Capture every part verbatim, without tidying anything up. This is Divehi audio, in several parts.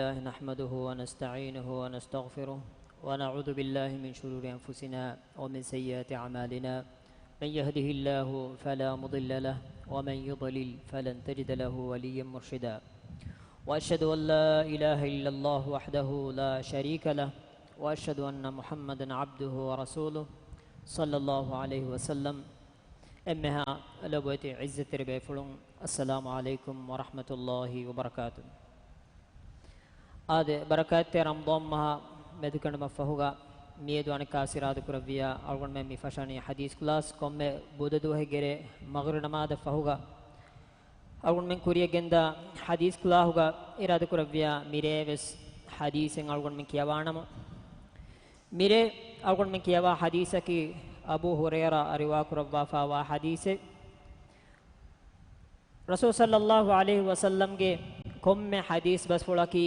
الله نحمده ونستعينه ونستغفره، ونعوذ بالله من شرور أنفسنا ومن سيئات أعمالنا. من يهده الله فلا مضل له، ومن يضلل فلن تجد له وليا مرشدا. وأشهد أن لا إله إلا الله وحده لا شريك له، وأشهد أن محمدا عبده ورسوله، صلى الله عليه وسلم. އެންމެހާ ލޮބުވެތި ޢިއްޒަތްތެރި ބޭފުޅުން، އައްސަލާމު ޢަލައިކުމް ވަރަޙްމަތުﷲ ވަބަރަކާތު. އާދެ، ބަރަކާތްތެރި ރަމަޟާން މަހާ މެދުކެނޑުމަށް ފަހުގަ، މިއަދު އަނެއްކާސް އިރާދަކުރެއްވިޔާ، އަޅުގަނޑުމެން މި ފަށަނީ ޙަދީޘް ކްލާސް. ކޮންމެ ބުދަ ދުވަހެއްގެ ރޭ މަޣްރިބް ނަމާދަށް ފަހުގަ، އަޅުގަނޑުމެން ކުރިޔަށް ގެންދާ ޙަދީޘް ކްލާހުގަ އިރާދަކުރެއްވިޔާ، މިރޭ ވެސް ޙަދީޘެއް އަޅުގަނޑުމެން ކިޔަވާނަމަ، މިރޭ އަޅުގަނޑުމެން ކިޔަވާ ޙަދީޘަކީ، އަބޫ ހުރައިރާ ރިވާކުރައްވާފާވާ ޙަދީޘެއް. ރަސޫލު ޞައްލައްލާހު ޢަލައިހި ވަސައްލަމްގެ ކޮންމެ ޙަދީޘް ބަސްފުޅަކީ،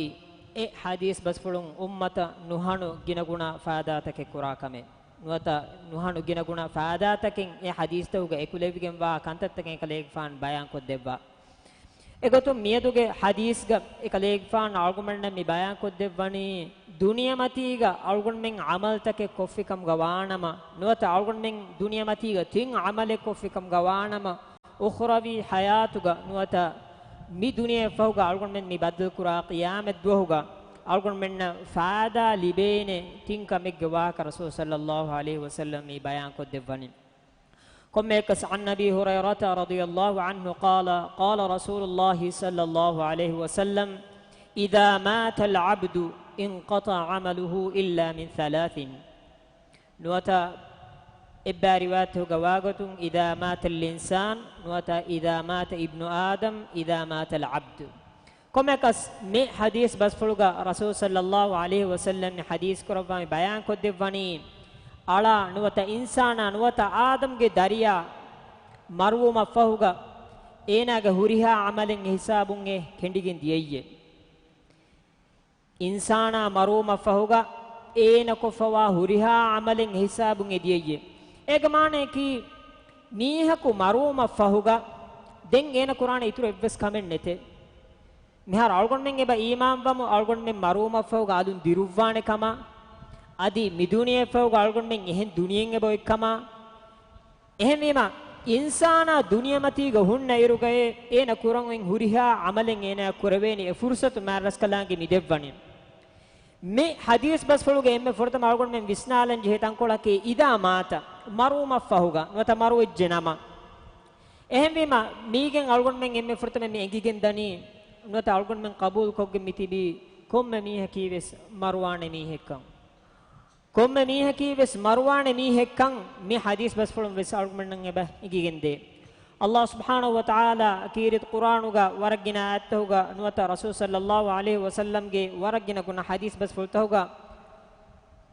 އެ ޙަދީޘް ބަސްފުޅުން އުއްމަތަށް ނުހަނު ގިނަގުނަ ފާއިދާތަކެއް ކުރާ ކަމެއް. ނުވަތަ ނުހަނު ގިނަގުނަ ފާއިދާތަކެއް އެ ޙަދީޘްތަކުގަ އެކުލެވިގެންވާ ކަންތައްތަކެއް އެކަލޭގެފާނު ބަޔާންކޮށްދެއްވާ. އެގޮތުން މިއަދުގެ ޙަދީޘްގަ އެކަލޭގެފާނު އަޅުގަނޑުމެންނަށް މި ބަޔާންކޮށްދެއްވަނީ، ދުނިޔެމަތީގަ އަޅުގަނޑުމެން ޢަމަލުތަކެއް ކޮށްފިކަމުގަ ވާނަމަ، ނުވަތަ އަޅުގަނޑުމެން ދުނިޔެމަތީގަ ތިން ޢަމަލެއް ކޮށްފިކަމުގަ ވާނަމަ، އުޚްރަވީ ޙަޔާތުގަ ނުވަތަ މި ދުނިޔެއަށްފަހުގަ އަޅުގަނޑުމެން މި ބައްދަލުކުރާ ޤިޔާމަތްދުވަހުގަ އަޅުގަނޑުމެންނަށް ފާއިދާ ލިބޭނެ ތިން ކަމެއްގެ ވާހަކަ ރަސޫލު ޞައްލައްލާހު ޢަލައިހި ވަސައްލަމް މި ބަޔާންކޮށްދެއްވަނީ. ކޮންމެއަކަސް، عن أبي هريرة رضي الله عنه قال، قال رسول الله صلى الله عليه وسلم، إذا مات العبد انقطع عمله إلا من ثلاث. ނުވަތަ އެއްބައި ރިވާޔަތުގަ ވާގޮތުން، إذا مات الإنسان، ނުވަތަ إذا مات ابن آدم، إذا مات العبد. ކޮންމެއަކަސް މި ޙަދީޘް ބަސްފުޅުގަ ރަސޫލު ޞައްލައްލާހު ޢަލައިހި ވަސައްލަމް މި ޙަދީޘް ކުރައްވާ މި ބަޔާން ކޮށްދެއްވަނީ، އަޅާ ނުވަތަ އިންސާނާ ނުވަތަ އާދަމްގެ ދަރިޔާ މަރުވުމަށް ފަހުގަ އޭނާގެ ހުރިހާ ޢަމަލެއް އެ ހިސާބުން އެ ކެނޑިގެން ދިޔައީއޭ. އިންސާނާ މަރުވުމަށް ފަހުގަ އޭނަ ކޮށްފަވާ ހުރިހާ ޢަމަލެއް އެ ހިސާބުން އެ ދިޔައީއޭ. އޭގެ މާނަޔަކީ، މީހަކު މަރުވުމަށް ފަހުގަ ދެން އޭނަ ކުރާނެ އިތުރު އެއްވެސް ކަމެއް ނެތޭ. މިހާރު އަޅުގަނޑުމެން އެބަ އީމާންވަމު، އަޅުގަނޑުމެން މަރުވުމަށްފަހުގަ އަލުން ދިރުއްވާނެ ކަމަށް، އަދި މިދުނިޔެއަށްފަހުގަ އަޅުގަނޑުމެން އެހެން ދުނިޔެއެއް އެބަ އޮތް ކަމަށް. އެހެންވީމަ، އިންސާނާ ދުނިޔެމަތީގަ ހުންނަ އިރުގައި އޭނަ ކުރަން އޮތް ހުރިހާ ޢަމަލެއް އޭނަޔަށް ކުރެވޭނީ އެ ފުރުޞަތު މާތްރަސްކަލާނގެ މި ދެއްވަނީ. މި ޙަދީޘް ބަސްފުޅުގެ އެންމެ ފުރަތަމަ އަޅުގަނޑުމެން ވިސްނާލަން ޖެހޭ ތަންކޮޅަކީ، إذا مات، މަރުވުމަށްފަހުގަ، ނުވަތަ މަރުވެއްޖެ ނަމަ. އެހެންވީމަ، މީގެން އަޅުގަނޑުމެން އެންމެ ފުރަތަމަ މި އެނގިގެން ދަނީ، ނުވަތަ އަޅުގަނޑުމެން ޤަބޫލުކޮށްގެން މި ތިބީ ކޮންމެ މީހަކީ ވެސް މަރުވާނެ މީހެއްކަން. ކޮންމެ މީހަކީ ވެސް މަރުވާނެ މީހެއްކަން މި ޙަދީޘް ބަސްފުޅުން ވެސް އަޅުގަނޑުމެންނަށް އެބަ އެނގިގެންދޭ. ﷲ ސުބްޙާނަހޫ ވަތަޢާލާ ކީރިތި ޤުރްއާނުގަ ވަރަށް ގިނަ އާޔަތްތަކުގަ ނުވަތަ ރަސޫލު ޞައްލައްލާހު ޢަލައިހި ވަސައްލަމްގެ ވަރަށް ގިނަ ގުނަ ޙަދީޘް ބަސްފުޅުތަކުގަ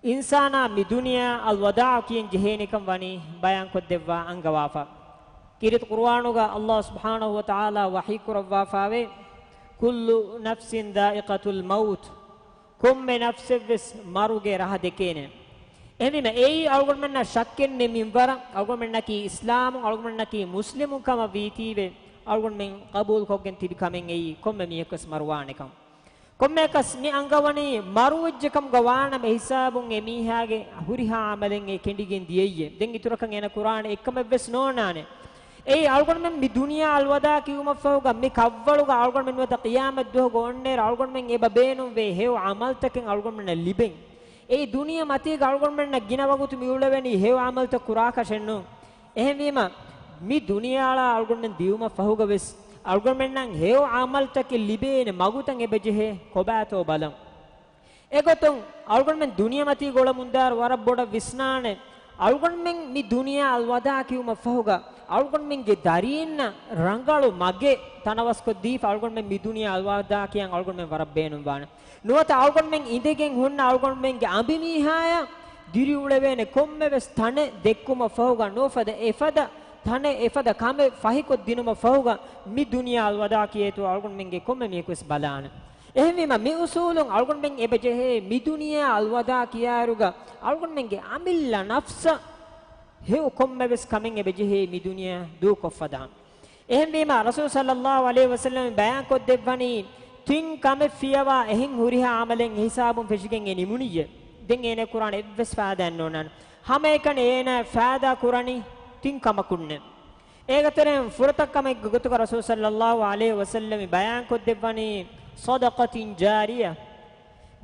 އިންސާނާ މި ދުނިޔެއަށް އަލްވަދާޢު ކިޔަން ޖެހޭނެކަން ވަނީ ބަޔާންކޮށްދެއްވާ އަންގަވާފަ. ކީރިތި ޤުރްއާނުގަ ﷲ ސުބްޙާނަހޫ ވަތަޢާލާ ވަޙީ ކުރައްވާފާވޭ، كل نفس ذائقة الموت. ކޮންމެ ނަފްސެއްވެސް މަރުގެ ރަހަ ދެކޭނެ. އެހެންވީމަ، އެއީ އަޅުގަނޑުމެންނަށް ޝައްކެއް ނެތް މިންވަރަށް، އަޅުގަނޑުމެންނަކީ އިސްލާމުން، އަޅުގަނޑުމެންނަކީ މުސްލިމުން ކަމަށް ވީތީވެ، އަޅުގަނޑުމެން ޤަބޫލުކޮށްގެން ތިބި ކަމެއް އެއީ ކޮންމެ މީހަކުވެސް މަރުވާނެކަން. ކޮންމެއަކަސް މި އަންގަވަނީ މަރުވެއްޖެކަމުގަ ވާނަމަ އެ ހިސާބުން އެ މީހާގެ ހުރިހާ ޢަމަލެއް އެ ކެނޑިގެން ދިޔައީއޭ. ދެން އިތުރަކަށް އޭނަ ކުރާނެ އެއްކަމެއްވެސް ނޯންނާނެ. އެއީ އަޅުގަނޑުމެން މި ދުނިޔެއަށް އަލްވަދާޢު ކިޔުމަށްފަހުގަ މި ކަށްވަޅުގަ އަޅުގަނޑުމެން ނުވަތަ ޤިޔާމަތްދުވަހުގަ އޮންނައިރު އަޅުގަނޑުމެން އެބަ ބޭނުންވޭ ހެޔޮ ޢަމަލުތަކެއް އަޅުގަނޑުމެންނަށް ލިބެން. އެއީ ދުނިޔެ މަތީގަ އަޅުގަނޑުމެންނަށް ގިނަ ވަގުތު މި އުޅެވެނީ ހެޔޮ ޢަމަލުތައް ކުރާކަށެއްނޫން. އެހެންވީމަ، މި ދުނިޔެއަޅާ އަޅުގަނޑުމެން ދިޔުމަށްފަހުގަވެސް އަޅުގަނޑުމެންނަށް ހެޔޮ ޢަމަލުތަކެއް ލިބޭނެ މަގުތައް އެބަޖެހޭ ކޮބާތޯ ބަލަން. އެގޮތުން އަޅުގަނޑުމެން ދުނިޔެމަތީގަ އުޅެމުންދާއިރު ވަރަށް ބޮޑަށް ވިސްނާނެ. އަޅުގަނޑުމެން މި ދުނިޔެއަށް އަލްވަދާޢު ކިޔުމަށްފަހުގަ އަޅުގަނޑުމެންގެ ދަރީންނަށް ރަނގަޅު މަގެއް ތަނަވަސްކޮށްދީފަ އަޅުގަނޑުމެން މި ދުނިޔެއަށް އަލްވަދާޢު ކިޔަން އަޅުގަނޑުމެން ވަރަށް ބޭނުންވާނެ. ނުވަތަ އަޅުގަނޑުމެން އިނދެގެން ހުންނަ އަޅުގަނޑުމެންގެ އަނބިމީހާޔަށް ދިރިއުޅެވޭނެ ކޮންމެވެސް ތަނެއް ދެއްކުމަށްފަހުގަ ނުވަތަ އެފަދަ ތަނެއް އެފަދަ ކަމެއް ފަހިކޮށްދިނުމަށްފަހުގަ މި ދުނިޔެއަށް އަލްވަދާޢު ކިޔޭތޯ އަޅުގަނޑުމެންގެ ކޮންމެ މީހަކުވެސް ބަލާނެ. އެހެންވީމަ، މި އުސޫލުން އަޅުގަނޑުމެން އެބަޖެހޭ މި ދުނިޔެއަށް އަލްވަދާޢު ކިޔާއިރުގަ އަޅުގަނޑުމެންގެ އަމިއްލަ ނަފްސަށް ހެޔޮ ކޮންމެވެސް ކަމެއް އެބަޖެހޭ މި ދުނިޔެއަށް ދޫކޮށްފަދަ. އެހެންވީމަ، ރަސޫލު ޞައްލައްލާހު ޢަލައިހި ވަސައްލަމަ ބަޔާންކޮށްދެއްވަނީ، ތިން ކަމެއް ފިޔަވާ އެހެން ހުރިހާ އަމަލެއް ހިސާބުން ފެށިގެން އެ ނިމުނިއްޔެ. ދެން އޭނަ ކުރާނެ އެއްވެސް ފާއިދާއެއް ނޯންނާނެ. ހަމައެކަނި އޭނަ ފާއިދާ ކުރަނީ ތިން ކަމަކުންނެ. އޭގެ ތެރެއިން ފުރަތަމަ ކަމެއްގެ ގޮތުގަ ރަސޫލު ޞައްލައްލާހު ޢަލައިހި ވަސައްލަމް ބަޔާންކޮށްދެއްވަނީ، "ޞަދަޤަތިން ޖާރިޔަ."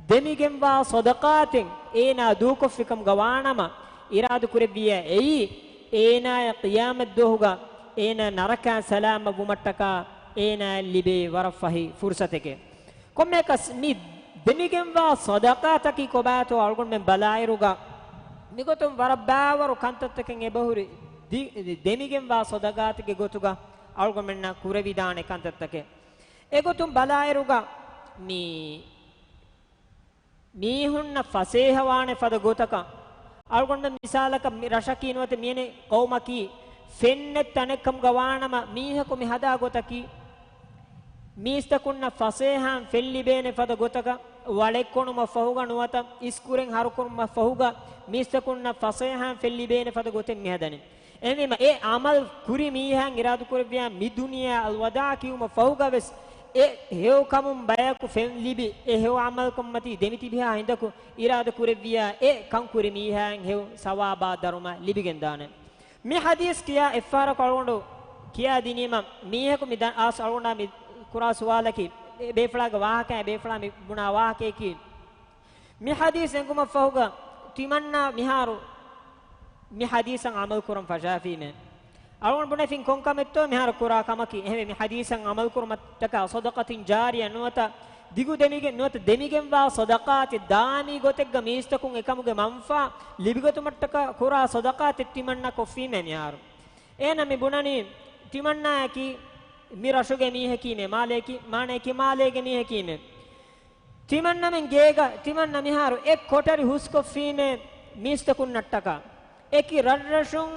ދެމިގެންވާ ޞަދަޤާތެއް އޭނާ ދޫކޮށްފިކަމުގަ ވާނަމަ، އިރާދަކުރެއްވިޔާ އެއީ، އޭނާޔަށް ޤިޔާމަތްދުވަހުގަ އޭނާ ނަރަކައިން ސަލާމަތްވުމަށްޓަކާ އޭނާޔަށް ލިބޭ ވަރަށް ފަހި ފުރުޞަތެކޭ. ކޮންމެއަކަސް މި ދެމިގެންވާ ޞަދަޤާތަކީ ކޮބާތޯ އަޅުގަނޑުމެން ބަލާއިރުގަ، މިގޮތުން ވަރަށް ބައިވަރު ކަންތައްތަކެއް އެބަހުރި ދި-، ދެމިގެންވާ ޞަދަޤާތެއްގެ ގޮތުގަ އަޅުގަނޑުމެންނަށް ކުރެވިދާނެ ކަންތައްތަކެއް. އެގޮތުން ބަލާއިރުގަ މި މީހުންނަށް ފަސޭހަވާނެ ފަދަ ގޮތަކަށް، އަޅުގަނޑުމެން މިސާލަކަށް މި ރަށަކީ ނުވަތަ މިއަނެއް ޤައުމަކީ ފެންނެތް ތަނެއްކަމުގަ ވާނަމަ، މީހަކު މި ހަދާ ގޮތަކީ، މީސްތަކުންނަށް ފަސޭހައިން ފެން ލިބޭނެ ފަދަ ގޮތަކަށް، ވަޅެއް ކޮނުމަށް ފަހުގަ ނުވަތަ އިސްކުރެއް ހަރުކުރުމަށް ފަހުގަ، މީސްތަކުންނަށް ފަސޭހައިން ފެން ލިބޭނެ ފަދަ ގޮތެއް މި ހަދަނީ. އެހެންވީމަ، އެ ޢަމަލު ކުރި މީހާއަށް އިރާދަ ކުރެއްވިޔާ، މި ދުނިޔެއަށް އަލްވަދާޢު ކިޔުމަށް ފަހުގަވެސް، އެ ހެޔޮ ކަމުން ބަޔަކު ފެން ލިބި، އެ ހެޔޮ ޢަމަލުކަންމަތީ ދެމިތިބިހާ ހިނދަކު އިރާދަ ކުރެއްވިޔާ، އެ ކަން ކުރި މީހާއަށް ހެޔޮ ސަވާބާ ދަރުމަ ލިބިގެންދާނެ. މި ޙަދީޘް ކިޔާ އެއްފަހަރަކު އަޅުގަނޑު ކިޔާދިނީމަ، މީހަކު މި ދަން އާސް އަޅުގަނޑާ މި ކުރާ ސުވާލަކީ، އެ ބޭފުޅާގެ ވާހަކައާ، އެ ބޭފުޅާ މި ބުނާ ވާހަކަޔަކީ، މި ޙަދީޘް އެނގުމަށްފަހުގަ ތިމަންނާ މިހާރު މި ޙަދީޘަށް ޢަމަލު ކުރަން ފަށާފީމޭ. އަޅުގަނޑު ބުނެފިން ކޮން ކަމެއްތޯ މިހާރު ކުރާ ކަމަކީ. އެހެންވެ، މި ޙަދީޘަށް ޢަމަލު ކުރުމަށްޓަކާ ޞަދަޤަތިން ޖާރިޔަ ނުވަތަ ދިގު ދެމިގެން، ނުވަތަ ދެމިގެންވާ ޞަދަޤާތެއް ދާއިމީ ގޮތެއްގަ މީސްތަކުން އެކަމުގެ މަންފާ ލިބިގަތުމަށްޓަކާ ކުރާ ޞަދަޤާތެއް ތިމަންނާ ކޮށްފީމޭ މިހާރު. އޭނަ މި ބުނަނީ ތިމަންނާއަކީ މި ރަށުގެ މީހަކީމޭ، މާލޭކި، މާނައަކީ މާލޭގެ މީހަކީމޭ. ތިމަންނަމެން ގޭގަ ތިމަންނަ މިހާރު އެއް ކޮޓަރި ހުސްކޮށްފީމޭ މީސްތަކުންނަށްޓަކާ. އެކި ރަށްރަށުން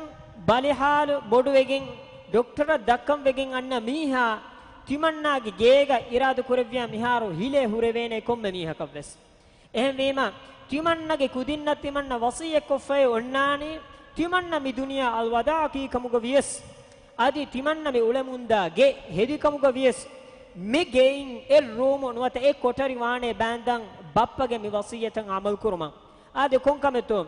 ބަލިހާލު ބޮޑުވެގެން، ޑޮކްޓަރަށް ދައްކަން ވެގެން އަންނަ މީހާ ތިމަންނާގެ ގޭގަ އިރާދަ ކުރެއްވިޔާ މިހާރު ހިލޭ ހުރެވޭނެ ކޮންމެ މީހަކަށްވެސް. އެހެންވީމަ، ތިމަންނަގެ ކުދިންނަށް ތިމަންނަ ވަޞިއްޔަތްކޮށްފައި އޮންނާނީ، ތިމަންނަ މި ދުނިޔެއަށް އަލްވަދާޢު ކީކަމުގަ ވިޔަސް، އަދި ތިމަންނަ މި އުޅެމުންދާ ގެ ހެދިކަމުގަ ވިޔަސް، މި ގެއިން އެއް ރޫމު ނުވަތަ އެއް ކޮޓަރި ވާނޭ ބާންދަން ބައްޕަގެ މި ވަޞިއްޔަތަށް ޢަމަލުކުރުމަށް. އާދެ، ކޮންކަމެއްތޯ؟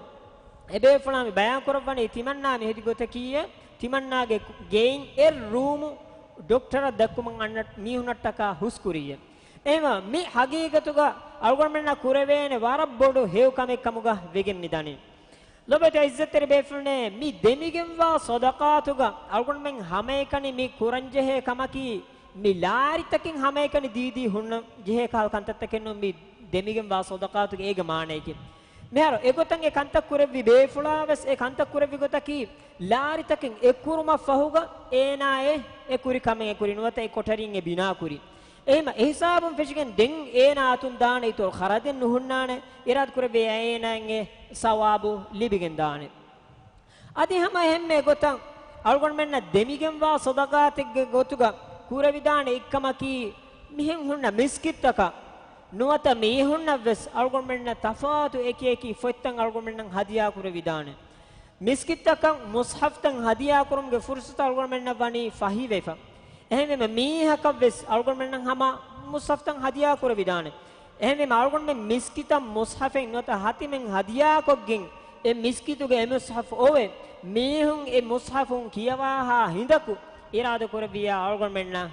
އެބޭފުޅާ މި ބަޔާންކުރައްވަނީ ތިމަންނާ މި ހެދި ގޮތަކީއޭ، ތިމަންނާގެ ގެއިން އެއް ރޫމު ޑޮކްޓަރަށް ދައްކުމަށް އަންނަ މީހުނަށްޓަކާ ހުސްކުރިއޭ. އެހެންވީމަ، މި ޙަޤީޤަތުގަ އަޅުގަނޑުމެންނަށް ކުރެވޭނެ ވަރަށް ބޮޑު ހެޔޮ ކަމެއް ކަމުގަ ވެގެން މިދަނީ. ލޮބުވެތި ޢިއްޒަތްތެރި ބޭފުޅުންނޭ، މި ދެމިގެންވާ ޞަދަޤާތުގަ އަޅުގަނޑުމެން ހަމައެކަނި މި ކުރަންޖެހޭ ކަމަކީ، މި ލާރިތަކެއް ހަމައެކަނި ދީދީ ހުންނަން ޖެހޭ ކަހަލަ ކަންތައްތަކެއް ނޫން މި ދެމިގެންވާ ޞަދަޤާތުގެ އޭގެ މާނައަކީ. މިހާރު އެގޮތަށް އެ ކަންތައް ކުރެއްވި ބޭފުޅާވެސް އެ ކަންތައް ކުރެއްވި ގޮތަކީ، ލާރިތަކެއް އެއްކުރުމަށްފަހުގަ އޭނާ އެ، އެ ކުރި ކަމެއް އެ ކުރި ނުވަތަ އެ ކޮޓަރިން އެ ބިނާ ކުރި. އެހެންވީމަ އެހިސާބުން ފެށިގެން ދެން އޭނާ އަތުން ދާނެ އިތުރު ޚަރަދެއް ނުހުންނާނެ، އިރާދަކުރެއްވިޔާ އޭނާއަށް އެ ސަވާބު ލިބިގެންދާނެ. އަދި ހަމަ އެހެންމެ ގޮތަށް އަޅުގަނޑުމެންނަށް ދެމިގެންވާ ޞަދަޤާތެއްގެ ގޮތުގަ ކުރެވިދާނެ އެއްކަމަކީ، މިހެން ހުންނަ މިސްކިތްތަކަށް ނުވަތަ މީހުންނަށްވެސް އަޅުގަނޑުމެންނަށް ތަފާތު އެކި އެކި ފޮތްތައް އަޅުގަނޑުމެންނަށް ހަދިޔާ ކުރެވިދާނެ. މިސްކިތްތަކަށް މުޞްޙަފްތައް ހަދިޔާކުރުމުގެ ފުރުޞަތު އަޅުގަނޑުމެންނަށް ވަނީ ފަހިވެފަ. އެހެންވީމަ މީހަކަށްވެސް އަޅުގަނޑުމެންނަށް ހަމަ މުޞްޙަފްތައް ހަދިޔާކުރެވިދާނެ. އެހެންވީމަ އަޅުގަނޑުމެން މިސްކިތަށް މުޞްޙަފެއް ނުވަތަ ހަތިމެއް ހަދިޔާކޮށްގެން، އެ މިސްކިތުގެ އެ މުޞްޙަފް އޮވެ، މީހުން އެ މުޞްޙަފުން ކިޔަވާހާ ހިނދަކު އިރާދަކުރެއްވިޔާ އަޅުގަނޑުމެންނަށް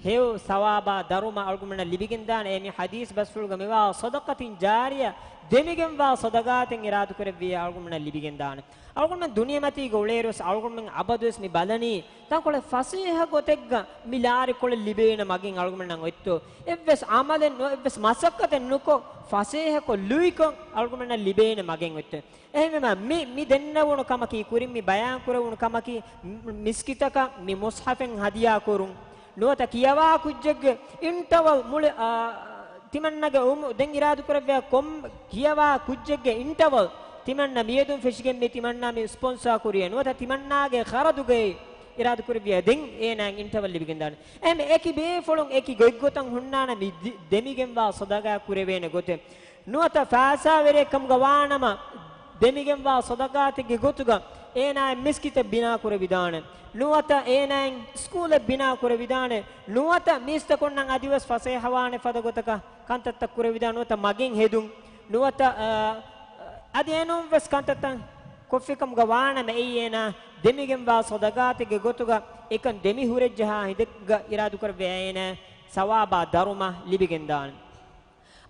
ހެޔޮ ސަވާބާ ދަރުމަ އަޅުގަނޑުމެންނަށް ލިބިގެންދާނެ. އެ މި ޙަދީޘް ބަސްފުޅުގަ މިވާ ޞަދަޤަތިން ޖާރިޔަ، ދެމިގެންވާ ޞަދަޤާތެއް އިރާދަކުރެއްވިޔާ އަޅުގަނޑުމެންނަށް ލިބިގެންދާނެ. އަޅުގަނޑުމެން ދުނިޔެމަތީގަ އުޅޭއިރުވެސް އަޅުގަނޑުމެން އަބަދުވެސް މި ބަލަނީ، ތަންކޮޅެއް ފަސޭހަ ގޮތެއްގަ މި ލާރިކޮޅެއް ލިބޭނެ މަގެއް އަޅުގަނޑުމެންނަށް އޮތްތޯ؟ އެއްވެސް ޢަމަލެއް ނު، އެއްވެސް މަސައްކަތެއް ނުކޮށް، ފަސޭހަކޮށް ލުއިކޮށް އަޅުގަނޑުމެންނަށް ލިބޭނެ މަގެއް އޮތްތޯ؟ އެހެންވީމަ، މި، މި ދެންނެވުނު ކަމަކީ، ކުރިން މި ބަޔާންކުރެވުނު ކަމަކީ، މި، މިސްކިތަކަށް މި މުޞްޙަފެއް ހަދިޔާކުރުން، ނުވަތަ ކިޔަވާ ކުއްޖެއްގެ އިންޓަވަލް މުޅި، އާ، ތިމަންނަގެ އުމު، ދެން އިރާދަކުރެއްވިޔާ ކޮން ކިޔަވާ ކުއްޖެއްގެ އިންޓަވަލް ތިމަންނަ މިއަދުން ފެށިގެން މި ތިމަންނާ މި ސްޕޮންސާ ކުރިޔޭ ނުވަތަ ތިމަންނާގެ ޚަރަދުގައި އިރާދަކުރެއްވިޔާ ދެން އޭނާއަށް އިންޓަވަލް ލިބިގެންދާނެ. އެހެން އެކި ބޭފުޅުން އެކި ގޮތްގޮތަށް ހުންނާނެ މި ދި، ދެމިގެންވާ ޞަދަޤާ ކުރެވޭނެ ގޮތެއް. ނުވަތަ ފައިސާވެރިއެއްކަމުގަ ވާނަމަ، ދެމިގެންވާ ޞަދަޤާތެއްގެ ގޮތުގަ އޭނާއަށް މިސްކިތެއް ބިނާ ކުރެވިދާނެ. ނުވަތަ އޭނާއަށް ސްކޫލެއް ބިނާ ކުރެވިދާނެ. ނުވަތަ މީސްތަކުންނަށް އަދިވެސް ފަސޭހަވާނެ ފަދަ ގޮތަކަށް ކަންތައްތައް ކުރެވިދާނެ. ނުވަތަ މަގެއް ހެދުން. ނުވަތަ، އާ، އަދި އެނޫން ވެސް ކަންތައްތައް ކޮށްފިކަމުގަ ވާނަމަ، އެއީ އޭނާ ދެމިގެންވާ ޞަދަޤާތެއްގެ ގޮތުގަ އެކަން ދެމި ހުރެއްޖަހާ ހިނދެއްގަ އިރާދަކުރެއްވިޔާ އޭނާ ސަވާބާ ދަރުމަ ލިބިގެންދާނެ.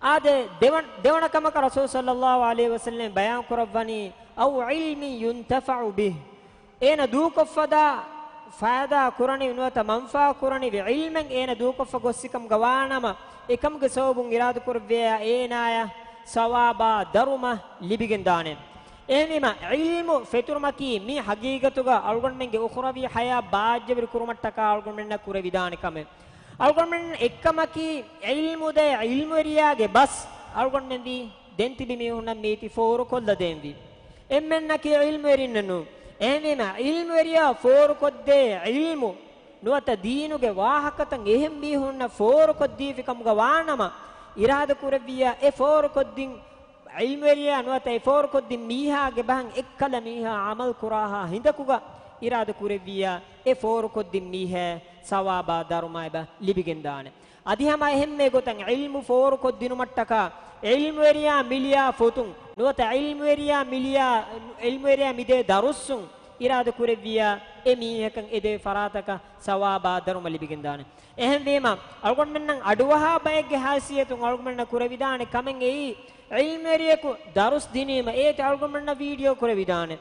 އާދެ، ދެވަން-، ދެވަނަ ކަމަކަށް ރަސޫލު ޞައްލައްލާހު ޢަލައިހި ވަސައްލަމް ބަޔާން ކުރައްވަނީ، أو علم ينتفع به. އޭނަ ދޫކޮށްފަދާ ފައިދާ ކުރަނިވި ނުވަތަ މަންފާ ކުރަނިވި ޢިލްމެއް އޭނަ ދޫކޮށްފަ ގޮއްސިކަމުގަ ވާނަމަ، އެކަމުގެ ސަބަބުން އިރާދަކުރެއްވިޔާ އޭނާޔަށް ސަވާބާ ދަރުމަ ލިބިގެންދާނެ. އެހެންވީމަ، ޢިލްމު ފެތުރުމަކީ މި ޙަޤީޤަތުގަ އަޅުގަނޑުމެންގެ އުޚްރަވީ ޙަޔާތް ބާއްޖަވެރި ކުރުމަށްޓަކާ އަޅުގަނޑުމެންނަށް ކުރެވިދާނެ ކަމެއް. އަޅުގަނޑުމެން އެއްކަމަކީ، ޢިލްމުދޭ ޢިލްމުވެރިޔާގެ ބަސް އަޅުގަނޑުމެން ވީ ދެން ތިބި މީހުންނަށް މީތި ފޯރުކޮށްލަދޭންވީ. އެންމެންނަކީ ޢިލްމުވެރިންނެއް ނޫން. އެހެންވީމަ، ޢިލްމުވެރިޔާ ފޯރުކޮށްދޭ ޢިލްމު ނުވަތަ ދީނުގެ ވާހަކަތައް އެހެން މީހުންނަށް ފޯރުކޮށްދީފިކަމުގަ ވާނަމަ، އިރާދަކުރެއްވިއްޔާ އެ ފޯރުކޮށްދިން ޢިލްމުވެރިޔާ ނުވަތަ އެ ފޯރުކޮށްދިން މީހާގެ ބަހަށް އެއްކަލަ މީހާ ޢަމަލު ކުރާހާ ހިނދަކުގަ އިރާދަ ކުރެއްވިއްޔާ، އެ ފޯރުކޮށްދިން މީހާ ސަވާބާ ދަރުމަ އެބަ ލިބިގެންދާނެ. އަދި ހަމަ އެހެންމެ ގޮތަށް ޢިލްމު ފޯރުކޮށްދިނުމަށްޓަކާ، ޢިލްމުވެރިޔާ މިލިޔާ ފޮތުން ނުވަތަ ޢިލްމުވެރިޔާ މިލިޔާ، ޢިލްމުވެރިޔާ މިދޭ ދަރުސްއުން އިރާދަ ކުރެއްވިއްޔާ، އެ މީހަކަށް އެދޭ ފަރާތަކަށް ސަވާބާ ދަރުމަ ލިބިގެންދާނެ. އެހެންވީމަ، އަޅުގަނޑުމެންނަށް އަޑުއަހާ ބައެއްގެ ހައިސިއްޔަތުން އަޅުގަނޑުމެންނަށް ކުރެވިދާނެ ކަމެއް އެއީ، ޢިލްމުވެރިޔަކު ދަރުސް ދިނީމަ އޭތި އަޅުގަނޑުމެންނަށް ވީޑިއޯ ކުރެވިދާނެ.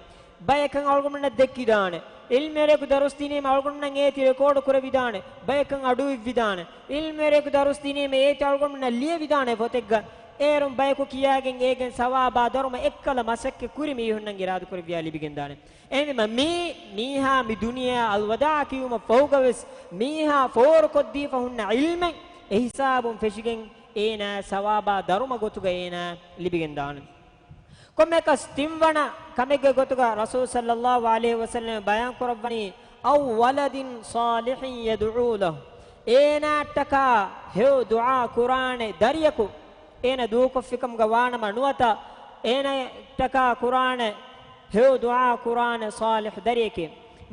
ބަޔަކަށް އަޅުގަނޑުމެންނަށް ދެއްކިދާނެ. ޢިލްމުވެރިޔަކު ދަރުސް ދިނީމަ އަޅުގަނޑުމެންނަށް އޭތި ރެކޯޑު ކުރެވިދާނެ. ބަޔަކަށް އަޑު އިއްވިދާނެ. ޢިލްމުވެރިޔަކު ދަރުސް ދިނީމަ އޭތި އަޅުގަނޑުމެންނަށް ލިޔެވިދާނެ ފޮތެއްގަ. އޭރުން ބަޔަކު ކިޔާގެން އޭގެން ސަވާބާ ދަރުމަ އެއްކަލަ މަސައްކަތް ކުރި މީހުންނަށް އިރާދަކުރެއްވިޔާ ލިބިގެންދާނެ. އެހެންވީމަ މީ މީހާ މި ދުނިޔެއާ އަލްވަދާޢަ ކިޔުމަށް ފަހުގަވެސް މީހާ ފޯރުކޮށްދީފަ ހުންނަ ޢިލްމެއް އެހިސާބުން ފެށިގެން އޭނާ ސަވާބާ ދަރުމަ ގޮތުގަ އޭނާ ލިބިގެންދާނެ. ކޮންމެއަކަސް ތިންވަނަ ކަމެއްގެ ގޮތުގަ ރަސޫލު ޞައްލައްލާހު ޢަލައިހި ވަސައްލަމަ ބަޔާން ކުރައްވަނީ، أو ولد صالح يدعو له. އޭނާއަށްޓަކާ ހެޔޮ ދުޢާ ކުރާނެ ދަރިޔަކު އޭނަ ދޫކޮށްފިކަމުގަ ވާނަމަ ނުވަތަ އޭނައަށްޓަކާ ކުރާނެ ހެޔޮ ދުޢާ ކުރާނެ ޞާލިޙު ދަރިއެކޭ.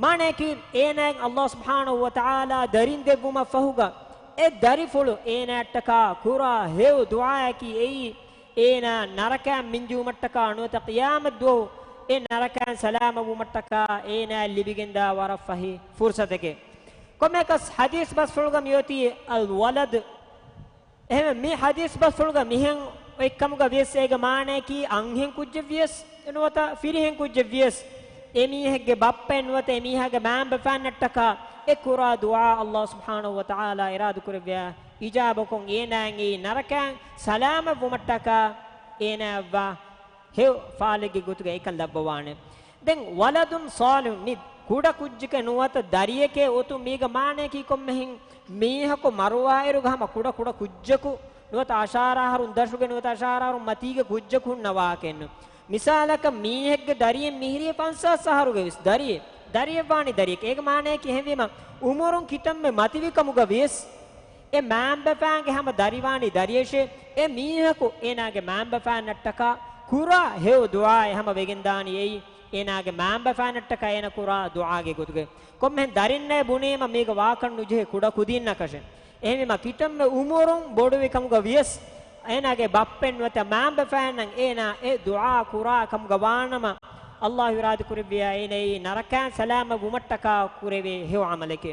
މާނަޔަކީ، އޭނާއަށް ﷲ ސުބްޙާނަހޫ ވަތަޢާލާ ދަރިން ދެއްވުމަށް ފަހުގަ، އެ ދަރިފުޅު އޭނާއަށްޓަކާ ކުރާ ހެޔޮ ދުޢާއަކީ އެއީ، އޭނާ ނަރަކައިން މިންޖުވުމަށްޓަކާ ނުވަތަ ޤިޔާމަތްދުވަހު އެ ނަރަކައިން ސަލާމަތްވުމަށްޓަކާ އޭނާއަށް ލިބިގެންދާ ވަރަށް ފަހި ފުރުޞަތެކޭ. ކޮންމެއަކަސް ޙަދީޘް ބަސްފުޅުގަ މިއޮތީ އަލްވަލަދު. އެހެންވެ، މި ޙަދީޘް ބަސްފުޅުގަ މިހެން އޮތްކަމުގަ ވިޔަސް އޭގެ މާނަޔަކީ އަންހެން ކުއްޖެއް ވިޔަސް ނުވަތަ ފިރިހެން ކުއްޖެއް ވިޔަސް، އެ މީހެއްގެ ބައްޕައެއް ނުވަތަ އެ މީހާގެ މައިންބަފައިންނަށްޓަކާ އެ ކުރާ ދުޢާ ﷲ ސުބްޙާނަހޫ ވަތަޢާލާ އިރާދަކުރެއްވިޔާ އިޖާބަކޮށް އޭނާއަށް އެއީ ނަރަކައިން ސަލާމަތްވުމަށްޓަކާ އޭނާއަށްވާ ހެޔޮ ފާލެއްގެ ގޮތުގަ އެކަން ލައްވަވާނެ. ދެން ވަލަދުން ޞާލިޙުން، މި ކުޑަ ކުއްޖެކޭ ނުވަތަ ދަރިއެކޭ އޮތުން މީގެ މާނަޔަކީ ކޮންމެހެން މީހަކު މަރުވާއިރުގަ ހަމަ ކުޑަ ކުޑަ ކުއްޖަކު ނުވަތަ އަށާރަ އަހަރުން ދަށުގެ ނުވަތަ އަށާރަ އަހަރުން މަތީގެ ކުއްޖަކު ހުންނަ ވާހަކައެއްނު. މިސާލަކަށް މީހެއްގެ ދަރިއެއް މިހިރީ ފަންސާސް އަހަރުގެ ވެސް ދަރިއެއް، ދަރިއެއް ވާނީ ދަރިއެކޭ. އޭގެ މާނަޔަކީ އެހެންވީމަ އުމުރުން ކިތަންމެ މަތިވިކަމުގަ ވިޔަސް އެ މައިންބަފައިންގެ ހަމަ ދަރިވާނީ ދަރިއެއްށޭ. އެ މީހަކު އޭނާގެ މައިންބަފައިންނަށްޓަކާ ކުރާ ހެޔޮ ދުޢާއެއް ހަމަ ވެގެންދާނީ އެއީ، އޭނާގެ މައިންބަފައިންނަށްޓަކާ އޭނަ ކުރާ ދުޢާގެ ގޮތުގައި. ކޮންމެހެން ދަރިންނޭ ބުނީމަ މީގަ ވާކަން ނުޖެހޭ ކުޑަ ކުދީންނަކަށެއް. އެހެންވީމަ ކިތަންމެ އުމުރުން ބޮޑުވި ކަމުގަ ވިޔަސް، އޭނާގެ ބައްޕައެއް ނުވަތަ މައިންބަފައިންނަށް އޭނާ އެ ދުޢާ ކުރާ ކަމުގަ ވާނަމަ، ﷲ އިރާދަ ކުރެއްވިޔާ އޭނައީ ނަރަކައިން ސަލާމަތް ވުމަށްޓަކާ ކުރެވޭ ހެޔޮ ޢަމަލެކޭ.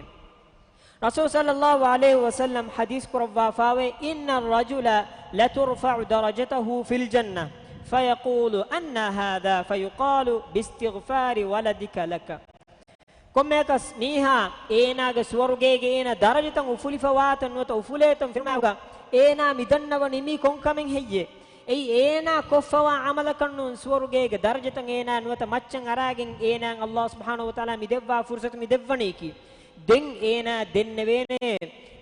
ރަސޫލު ޞައްލައްލާހު ޢަލައިހި ވަސައްލަމް ޙަދީޘް ކުރައްވާފައިވޭ، إن الرجل لترفع درجته في الجنة فيقول أنى هذا فيقال باستغفار ولدك لك. ކޮންމެއަކަސް މީހާ އޭނާގެ ސުވަރުގޭގެ އޭނާ ދަރަޖަތައް އުފުލިފަވާތަން ނުވަތަ އުފުލޭތަން ފިރުމާގަ އޭނާ މިދަންނަވަނީ މީ ކޮންކަމެއް ހެއްޔޭ؟ އެއީ އޭނާ ކޮށްފަވާ ޢަމަލަކަށްނޫން ސުވަރުގޭގެ ދަރަޖަތައް އޭނާ ނުވަތަ މައްޗަށް އަރާގެން އޭނާއަށް ﷲ ސުބްޙާނަހޫ ވަތަޢާލާ މި ދެއްވާ ފުރުޞަތު މި ދެއްވަނީކީ. ދެން އޭނާ ދެންނެވޭނެ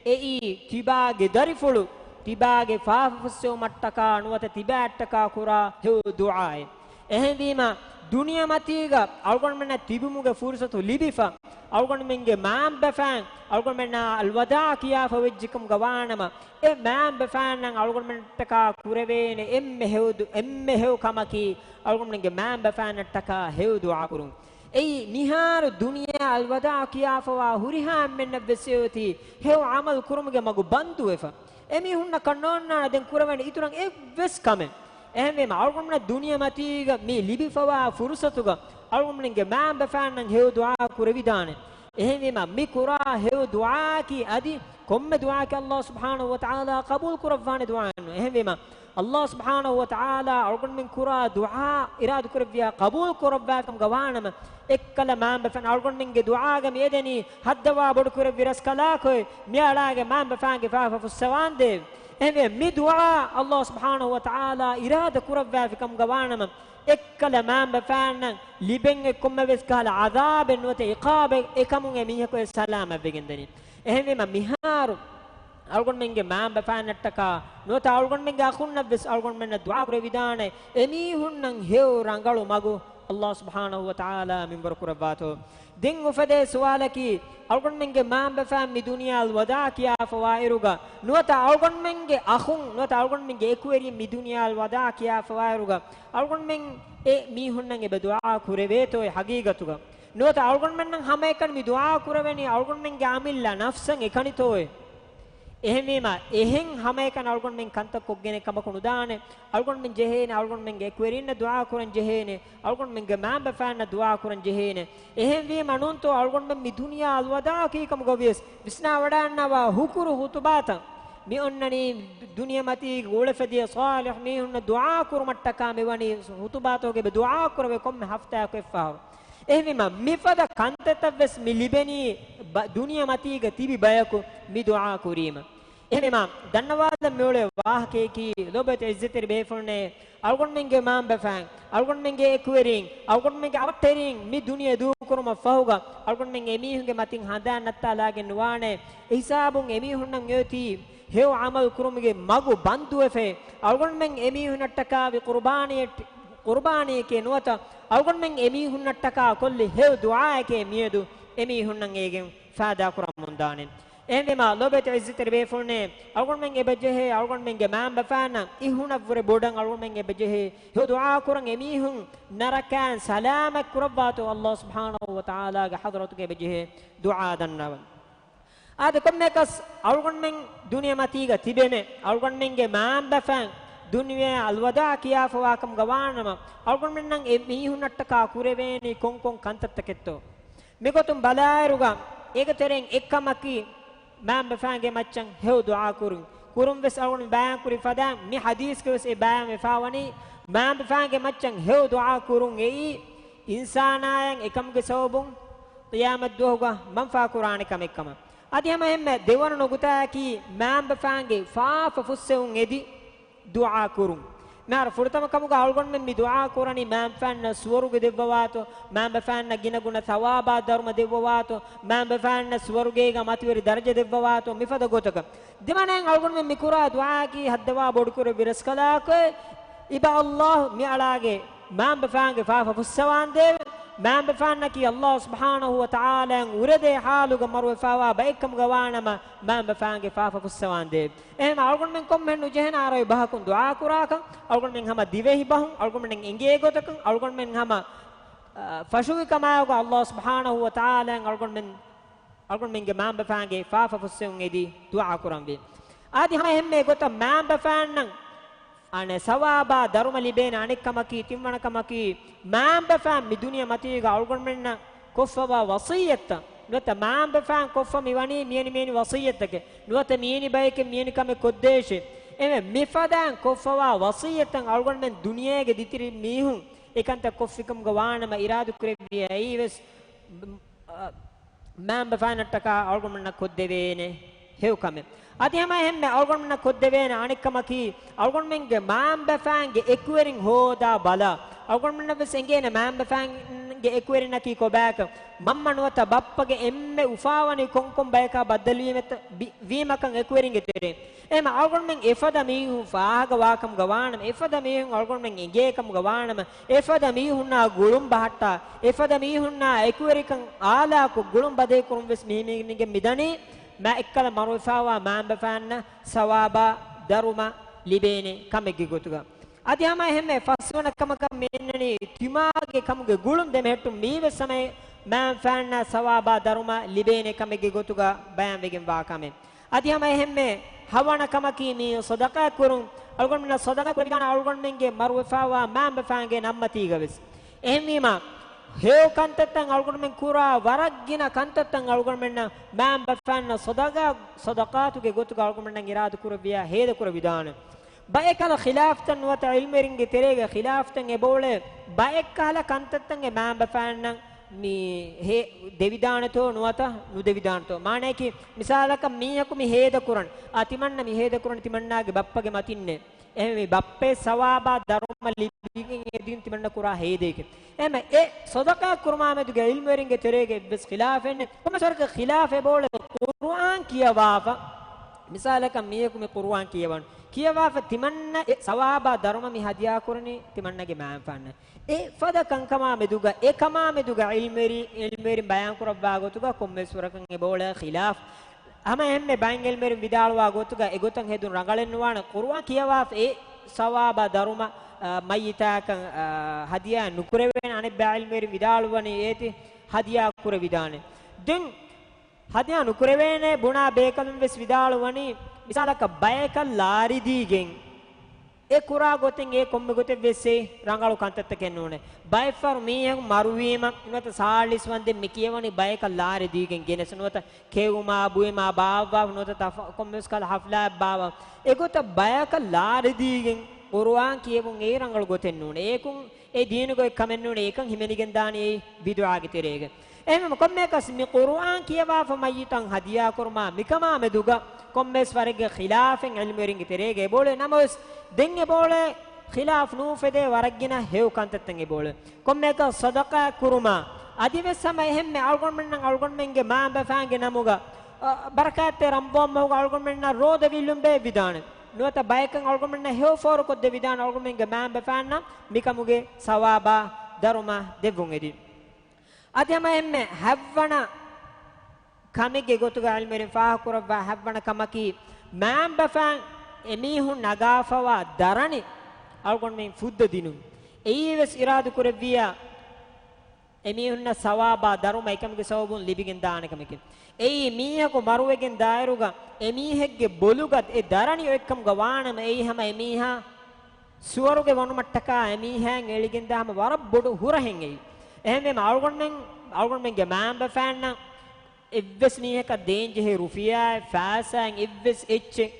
އެއީ ތިބާގެ ދަރިފުޅު ތިބާގެ ފާފަފުއްސެވުމަށްޓަކާ ނުވަތަ ތިބާއަށްޓަކާ ކުރާ ހެޔޮ ދުޢާއެއް. އެހެންވީމަ، ދުނިޔެމަތީގަ އަޅުގަނޑުމެންނަށް ތިބުމުގެ ފުރުޞަތު ލިބިފަ، އަޅުގަނޑުމެންގެ މައިންބަފައިން އަޅުގަނޑުމެންނާ އަލްވަދާޢު ކިޔާފަ ވެއްޖެކަމުގަ ވާނަމަ، އެ މައިންބަފައިންނަށް އަޅުގަނޑުމެންނަށްޓަކާ ކުރެވޭނެ އެންމެ ހެޔޮ ދު-، އެންމެ ހެޔޮ ކަމަކީ، އަޅުގަނޑުމެންގެ މައިންބަފައިންނަށްޓަކާ ހެޔޮ ދުޢާ ކުރުން. އެއީ މިހާރު ދުނިޔެ އަލްވަދާ ކިޔާފަވާ ހުރިހާ އެންމެންނަށްވެސް އެއޮތީ ހެޔޮ ޢަމަލު ކުރުމުގެ މަގު ބަންދުވެފަ. އެމީހުންނަކަށް ނޯންނާނެ ދެން ކުރެވޭނެ އިތުރަށް އެއްވެސް ކަމެއް. އެހެންވީމަ، އަޅުގަނޑުމެންނަށް ދުނިޔެމަތީގަ މި ލިބިފަވާ ފުރުސަތުގަ އަޅުގަނޑުމެންގެ މާންބަފާންނަށް ހެޔޮ ދުޢާ ކުރެވިދާނެ. އެހެންވީމަ، މި ކުރާ ހެޔޮ ދުޢާއަކީ އަދި ކޮންމެ ދުޢާއަކީ ﷲ ސުބްޙާނަހޫ ވަތަޢާލާ ޤަބޫލު ކުރައްވާނެ ދުޢާއެއް ނޫން. އެހެންވީމަ، ﷲ ސުބްޙާނަހޫ ވަތަޢާލާ އަޅުގަނޑުމެން ކުރާ ދުޢާ އިރާދަކުރެއްވިޔާ ޤަބޫލު ކުރައްވާކަމުގަ ވާނަމަ، އެއްކަލަ މާންބަފަން އަޅުގަނޑުމެންގެ ދުޢާގަ މިއެދެނީ ހައްދަވާ ބޮޑުކުރެއްވި ރަސްކަލާކޮއެ، މިއަޅާގެ މާންބަފާންގެ ފާފަ ފުއްސަވާނދޭވެ. އެހެންވެ، މި ދުޢާ ﷲ ސުބްޙާނަހޫ ވަތަޢާލާ އިރާދަ ކުރައްވާފިކަމުގަ ވާނަމަ، އެއްކަލަ މާންބަފާންނަށް ލިބެން އެއްކޮންމެވެސް ކަހަލަ ޢަޛާބެއް ނުވަތަ ޢިޤާބެއް އެކަމުން އެ މީހަކު އެ ސަލާމަތްވެގެންދަނީ. އެހެންވީމަ، މިހާރު އަޅުގަނޑުމެންގެ މާންބަފާންނަށްޓަކާ ނުވަތަ އަޅުގަނޑުމެންގެ އަޚުންނަށްވެސް އަޅުގަނޑުމެންނަށް ދުޢާ ކުރެވިދާނެ އެމީހުންނަށް ހެޔޮ ރަނގަޅު މަގު ﷲ ސުބްޙާނަހޫ ވަތަޢާލާ މިންވަރު ކުރައްވާތޯ. ދެން އުފެދޭ ސުވާލަކީ، އަޅުގަނޑުމެންގެ މާންބަފާން މި ދުނިޔާ އަލްވަދާ ކިޔާފަވާއިރުގަ ނުވަތަ އަޅުގަނޑުމެންގެ އަޚުން ނުވަތަ އަޅުގަނޑުމެންގެ އެކުވެރިން މި ދުނިޔާ އަލްވަދާ ކިޔާފަވާއިރުގަ އަޅުގަނޑުމެން އެ މީހުންނަށް އެބަ ދުޢާ ކުރެވޭތޯއޭ ހަގީގަތުގަ؟ ނުވަތަ އަޅުގަނޑުމެންނަށް ހަމައެކަނި މި ދުޢާ ކުރެވެނީ އަޅުގަނޑުމެންގެ އަމިއްލަ ނަފްސަށް އެކަނިތޯއޭ؟ އެހެންވީމަ، އެހެން ހަމައެކަނި އަޅުގަނޑުމެން ކަންތައް ކޮށްގެނެއް ކަމަކު ނުދާނެ. އަޅުގަނޑުމެން ޖެހޭނެ، އަޅުގަނޑުމެންގެ އެކުވެރިންނަށް ދުޢާ ކުރަން ޖެހޭނެ، އަޅުގަނޑުމެންގެ މާންބަފާންނަށް ދުޢާ ކުރަން ޖެހޭނެ. އެހެންވީމަ ނޫންތޯ އަޅުގަނޑުމެން މި ދުނިޔާ އަލްވަދާ ކީކަމުގަ ވިޔަސް ވިސްނާވަޑައިންނަވާ ހުކުރު ޚުތުބާތައް މި އޮންނަނީ ދުނިޔެމަތީގެ އުޅެފެދިޔަ ޞާލިޙު މީހުންނަށް ދުޢާ ކުރުމަށްޓަކާ މިވަނީ ޚުތުބާތަކުގެ ދުޢާ ކުރެވޭ ކޮންމެ ހަފްތާއަކު އެއްފަހަރު. އެހެންވީމަ، މިފަދަ ކަންތައްތައްވެސް މި ލިބެނީ ބަ-، ދުނިޔެމަތީގަ ތިބި ބަޔަކު މި ދުޢާ ކުރީމަ. އެހެންވީމަ، ދަންނަވާލަން މިއުޅޭ ވާހަކަޔަކީ، ލޯބިވެތި ޢިއްޒަތްތެރި ބޭފުޅުންނޭ، އަޅުގަނޑުމެންގެ މާންބަފައިން، އަޅުގަނޑުމެންގެ އެކުވެރިން، އަޅުގަނޑުމެންގެ އަވަށްޓެރިން މި ދުނިޔެ ދޫކުރުމަށް ފަހުގަ، އަޅުގަނޑުމެން އެމީހުންގެ މަތިން ހަނދާން ނައްތާލާގެން ނުވާނެ. އެހިސާބުން އެމީހުންނަށް އެއޮތީ ހެޔޮ ޢަމަލު ކުރުމުގެ މަގު ބަންދުވެފައި، އަޅުގަނޑުމެން އެމީހުންނަށްޓަކާ ވި ޤުރުބާނީއެއް-، ޤުރުބާނީއެކޭ ނުވަތަ، އަޅުގަނޑުމެން އެމީހުންނަށްޓަކާ ކޮށްލި ހެޔޮ ދުޢާއެކޭ މިއަދު އެމީހުންނަށް އޭގެން ފާއިދާ ކުރަމުންދާނެ. އެހެންވީމާ، ލޯބިވެތި ޢިއްޒަތްތެރި ބޭފުޅުންނޭ، އަޅުގަނޑުމެން އެބަޖެހޭ، އަޅުގަނޑުމެންގެ މާންބަފާނަށް އިހުނަށްވުރެ ބޮޑަށް އަޅުގަނޑުމެން އެބަޖެހޭ، ހެޔޮ ދުޢާ ކުރަން އެމީހުން ނަރަކައިން ސަލާމަތް ކުރައްވާތޯ ﷲ ސުބްޙާނަހޫ ވަތަޢާލާގެ ޙަޟްރަތުގަ އެބަޖެހޭ ދުޢާ ދަންނަވަން. އާދެ، ކޮންމެއަކަސް އަޅުގަނޑުމެން ދުނިޔެމަތީގަ ތިބެމެ، އަޅުގަނޑުމެންގެ މާންބަފައިން ދުނިޔެ އަލްވަދާ ކިޔާފަވާކަމުގަ ވާނަމަ، އަޅުގަނޑުމެންނަށް އެ މީހުންނަށްޓަކާ ކުރެވޭނީ ކޮންކޮން ކަންތައްތަކެއްތޯ؟ މިގޮތުން ބަލާއިރުގަ، އޭގެ ތެރެއިން އެއްކަމަކީ، މާންބަފާންގެ މައްޗަށް ހެޔޮ ދުޢާ ކުރުން. ކުރުން ވެސް އަޅުގަނޑު ބަޔާން ކުރި ފަދައިން، މި ޙަދީޘްގަ ވެސް އެ ބަޔާން ވެފާވަނީ، މާންބަފާންގެ މައްޗަށް ހެޔޮ ދުޢާ ކުރުން އެއީ، އިންސާނާޔަށް އެކަމުގެ ސަބަބުން ޤިޔާމަތްދުވަހުގަ މަންފާ ކުރާނެ ކަމެއްކަމަށް. އަދި ހަމަ އެހެންމެ ދެވަނަ ނުކުތާއަކީ، މާންބަފާންގެ ފާފަ ފުއްސެވުން އެދި، ދުޢާ ކުރުން. މިހާރު ފުރަތަމަ ކަމުގަ އަޅުގަނޑުމެން މި ދުޢާ ކުރަނީ މާންބަފާންނަށް ސުވަރުގެ ދެއްވަވާތޯ، މާންބަފާންނަށް ގިނަގުނަ ޘަވާބާ ދަރުމަ ދެއްވަވާތޯ، މާންބަފާންނަށް ސުވަރުގޭގަ މަތިވެރި ދަރަޖަ ދެއްވަވާތޯ، މިފަދަ ގޮތަކަށް. ދެވަނައިން އަޅުގަނޑުމެން މި ކުރާ ދުޢާއަކީ ހައްދަވާ ބޮޑުކުރެއްވި ރަސްކަލާކޮއެ، އިބަ ﷲ މި އަޅާގެ މާންބަފާންގެ ފާފަ ފުއްސަވާނދޭވެ، މާންބަފާންނަކީ ﷲ ސުބްޙާނަހޫ ވަތަޢާލާއަށް އުރެދޭ ޙާލުގަ މަރުވެފާވާ ބައެއްކަމުގަ ވާނަމަ، މާންބަފާންގެ ފާފަ ފުއްސަވާނދޭވެ. އެހެން އަޅުގަނޑުމެން ކޮންމެހެން ނުޖެހޭނެ އަރަބި ބަހަކުން ދުޢާ ކުރާކަން، އަޅުގަނޑުމެން ހަމަ ދިވެހި ބަހުން، އަޅުގަނޑުމެން އެނގޭ ގޮތަކަށް، އަޅުގަނޑުމެން ހަމަ، އަ، ފަށުވި ކަމާއެކު ﷲ ސުބްޙާނަހޫ ވަތަޢާލާއަށް އަޅުގަނޑުމެން، އަޅުގަނޑުމެންގެ މާންބަފާންގެ ފާފަ ފުއްސެވުން އެދި ދުޢާ ކުރަންވީ. އަދި ހަމަ އެހެންމެ ގޮތަށް މާންބަފާންނަށް އަނެއް ސަވާބާ ދަރުމަ ލިބޭނެ އަނެއް ކަމަކީ، ތިންވަނަ ކަމަކީ، މާންބަފާން މި ދުނިޔެ މަތީގަ އަޅުގަނޑުމެންނަށް ކޮށްފަވާ ވަޞިއްޔަތްތައް، ނުވަތަ މާންބަފާން ކޮށްފަ މިވަނީ މިއެނި މިއެނި ވަޞިއްޔަތްތަކެއް، ނުވަތަ މިއެނި ބަޔެކެއް މިއެނި ކަމެއް ކޮށްދޭށޭ. އެމެ މިފަދައިން ކޮށްފަވާ ވަޞިއްޔަތްތައް އަޅުގަނޑުމެން ދުނިޔޭގެ ދިތިރި މީހުން އެކަންތައް ކޮށްފިކަމުގަ ވާނަމަ އިރާދަކުރެއްވިޔާ އެއީވެސް، މާންބަފާނަށްޓަކާ އަޅުގަނޑުމެންނަށް ކޮށްދެވޭނެ ހެޔޮ ކަމެއް. އަދި ހަމަ އެހެންމެ އަޅުގަނޑުމެންނަށް ކޮށްދެވޭނެ އަނެއްކަމަކީ، އަޅުގަނޑުމެންގެ މާންބަފާންގެ އެކުވެރިން ހޯދާ ބަލާ. އަޅުގަނޑުމެންނަށް ވެސް އެނގޭނެ މާންބަފާންގެ އެކުވެރިންނަކީ ކޮބާކަން. މަންމަ ނުވަތަ ބައްޕަގެ އެންމެ އުފާވަނީ ކޮންކޮން ބަޔަކާ ބައްދަލުވީމަތަ-، ވި-، ވީމަކަން އެކުވެރިންގެ ތެރެއިން. އެހެންމަ އަޅުގަނޑުމެން އެފަދަ މީހުން ފާހަގަވާކަމުގަ ވާނަމަ، އެފަދަ މީހުން އަޅުގަނޑުމެން އެނގޭ ކަމުގަ ވާނަމަ، އެފަދަ މީހުންނާ ގުޅުން ބަހައްޓާ، އެފަދަ މީހުންނާ އެކުވެރިކަން އާލާކޮށް ގުޅުން ބަދޭ ކުރުން ވެސް މިހިމީނިގެން މިދަނީ، މާ އެއްކަލަ މަރުވެފާވާ މާންބަފާންނަށް ސަވާބާ ދަރުމަ ލިބޭނެ ކަމެއްގެ ގޮތުގަ. އަދި ހަމަ އެހެންމެ ފަސްވަނަ ކަމަކަށް މި އިންނަނީ ތިމާގެ ކަމުގެ ގުޅުން ދެމެހެއްޓުން މީވެސް ހަމަ މާން ފާންނަ ސަވާބާ ދަރުމަ ލިބޭނެ ކަމެއްގެ ގޮތުގަ ބަޔާންވެގެން ވާ ކަމެއް. އަދި ހަމަ އެހެންމެ ހަވަނަ ކަމަކީ މި ޞަދަޤާތް ކުރުން. އަޅުގަނޑުމެންނަށް ޞަދަޤާތް ކުރެވިދާނެ އަޅުގަނޑުމެންގެ މަރުވެފާވާ މާންބަފާންގެ ނަންމަތީގަ ވެސް. އެހެންވީމަ، ހެޔޮ ކަންތައްތައް އަޅުގަނޑުމެން ކުރާ، ވަރަށް ގިނަ ކަންތައްތައް އަޅުގަނޑުމެންނަށް މާންބަފާންނަށް ޞަދަޤާ، ޞަދަޤާތުގެ ގޮތުގަ އަޅުގަނޑުމެންނަށް އިރާދަ ކުރެއްވިޔާ ހޭދަ ކުރެވިދާނެ. ބައެއް ކަހަލަ ޚިލާފްތައް ނުވަތަ ޢިލްމުވެރިންގެ ތެރޭގަ ޚިލާފްތައް އެބައުޅޭ، ބައެއް ކަހަލަ ކަންތައްތައް އެ މާންބަފާންނަށް މި ހޭ-، ދެވިދާނެތޯ ނުވަތަ ނުދެވިދާނެތޯ. މާނަޔަކީ، މިސާލަކަށް މީހަކު މި ހޭދަ ކުރަން، އާ، ތިމަންނަ މި ހޭދަ ކުރަން ތިމަންނާގެ ބައްޕަގެ މަތިންނޭ. އެހެންވީ ބައްޕަ ސަވާބާ ދަރުމަ ލިބިގެން އެދިން ތިމަންނަ ކުރާ ހޭދައެކެ. އެހެން އެ ޞަދަޤާ ކުރުމާމެދުގެ ޢިލްމުވެރިންގެ ތެރޭގެ އެއްވެސް ޚިލާފެއް ނެތް. ކޮންމެސް ވަރަކަށް ޚިލާފެއް އެބައުޅޭ ޤުރުއާން ކިޔަވާފަ. މިސާލަކަށް މީހަކު މި ޤުރުއާން ކިޔަވަން. ކިޔަވާފަ ތިމަންނަ އެ ސަވާބާ ދަރުމަ މި ހަދިޔާ ކުރަނީ ތިމަންނަގެ މާންފާންނަށް. އެ ފަދަ ކަންކަމާ މެދުގަ، އެ ކަމާ މެދުގަ ޢިލްމުވެރި-، ޢިލްމުވެރިން ބަޔާން ކުރައްވާ ގޮތުގަ ކޮންމެސް ވަރަކަށް އެބައުޅޭ ޚިލާފް. ހަމަ އެހެންމެ ބައެއް ޢިލްމުވެރިން ވިދާޅުވާ ގޮތުގަ އެގޮތަށް ހެދުން ރަނގަޅެއް ނުވާނެ. ޤުރުއާން ކިޔަވާފަ އެ ސަވާބާ ދަރުމަ، އަ، މައްޔިތާކަށް، އަ، ހަދިޔާ ނުކުރެވޭނެ. އަނެއް ބައެއް ޢިލްމުވެރިން ވިދާޅުވަނީ އޭތި ހަދިޔާ ކުރެވިދާނެ. ދެން ހަދިޔާ ނުކުރެވޭނެ ބުނާ ބޭކަލުން ވެސް ވިދާޅުވަނީ، މިސާލަކަށް ބަޔަކަށް ލާރިދީގެން އެ ކުރާ ގޮތެއް އެ ކޮންމެ ގޮތެއް ވެސް އެ ރަނގަޅު ކަންތައްތަކެއް ނޫނޭ. ބައެއްފަހަރު މީހަކު މަރުވީމަ ނުވަތަ ސާޅީސް ވަންދެން މި ކިޔަވަނީ ބަޔަކަށް ލާރިދީގެން ގެނެސް ނުވަތަ ކެއުމާ ބުއިމާ ބާއްވާ ނުވަތަ ތަފަ-، ކޮންމެސް ކަހަލަ ޙަފްލާއެއް ބާއްވާ. އެގޮތަށް ބަޔަކަށް ލާރިދީގެން ޤުރުއާން ކިޔެވުން އެއީ ރަނގަޅު ގޮތެއް ނޫނޭ. އޭކުން އެ ދީނުގައި ކަމެއް ނޫނޭ. އެކަން ހިމެނިގެން ދާނީ އެއީ ބިދުޢާގެ ތެރޭގަ. އެހެންވީމަ ކޮންމެއަކަސް މި ޤުރުއާން ކިޔަވާފަ މައްޔިތަށް ހަދިޔާ ކުރުމާ މިކަމާ މެދުގަ ކޮންމެސް ވަރެއްގެ ޚިލާފެއް ޢިލްމުވެރިންގެ ތެރޭގަ އެބައުޅޭ ނަމަވެސް، ދެން އެބައުޅޭ ޚިލާފް ނޫފެދޭ ވަރަށް ގިނަ ހެޔޮ ކަންތައްތައް އެބައުޅޭ. ކޮންމެއަކަސް ޞަދަޤާ ކުރުމާ އަދިވެސް ހަމަ އެހެންމެ އަޅުގަނޑުމެންނަށް އަޅުގަނޑުމެންގެ މާންބަފާންގެ ނަމުގަ، އަ، ބަރަކާތްތެރި ރަމަޟާން މަހުގަ އަޅުގަނޑުމެންނަށް ރޯދަ ވިއްލުން ބޭއްވިދާނެ. ނުވަތަ ބަޔަކަށް އަޅުގަނޑުމެންނަށް ހެޔޮ ފޯރުކޮށްދެވިދާނެ އަޅުގަނޑުމެންގެ މާންބަފާންނަށް މިކަމުގެ ސަވާބާ ދަރުމަ ދެއްވުން އެދި. އަދި ހަމަ އެންމެ ހަތްވަނަ ކަމެއްގެ ގޮތުގަ ޢިލްމުވެރިން ފާހަގަކުރައްވާ ހަތްވަނަ ކަމަކީ، މާންބަފާން އެމީހުން ނަގާފަވާ ދަރަނި އަޅުގަނޑުމެން ފުއްދަ ދިނުން. އެއީވެސް އިރާދަކުރެއްވިއްޔާ، އެމީހުންނަށް ސަވާބާ ދަރުމަ އެކަމުގެ ސަބަބުން ލިބިގެން ދާނެ ކަމެކެވެ. އެއީ މީހަކު މަރުވެގެން ދާއިރުގަ އެމީހެއްގެ ބޮލުގަ އެ ދަރަނި އޮތްކަމުގަ ވާނަމަ، އެއީ ހަމަ އެމީހާ ސުވަރުގެ ވަނުމަށްޓަކާ އެމީހާއަށް އެޅިގެންދާ ހަމަ ވަރަށް ބޮޑު ހުރަހެއް އެއީ. އެހެންވީމަ އަޅުގަނޑުމެން، އަޅުގަނޑުމެންގެ މާންބަފާންނަށް އެއްވެސް މީހަކަށް ދޭންޖެހޭ ރުފިޔާއެއް، ފައިސާއެއް އެއްވެސް އެއްޗެއް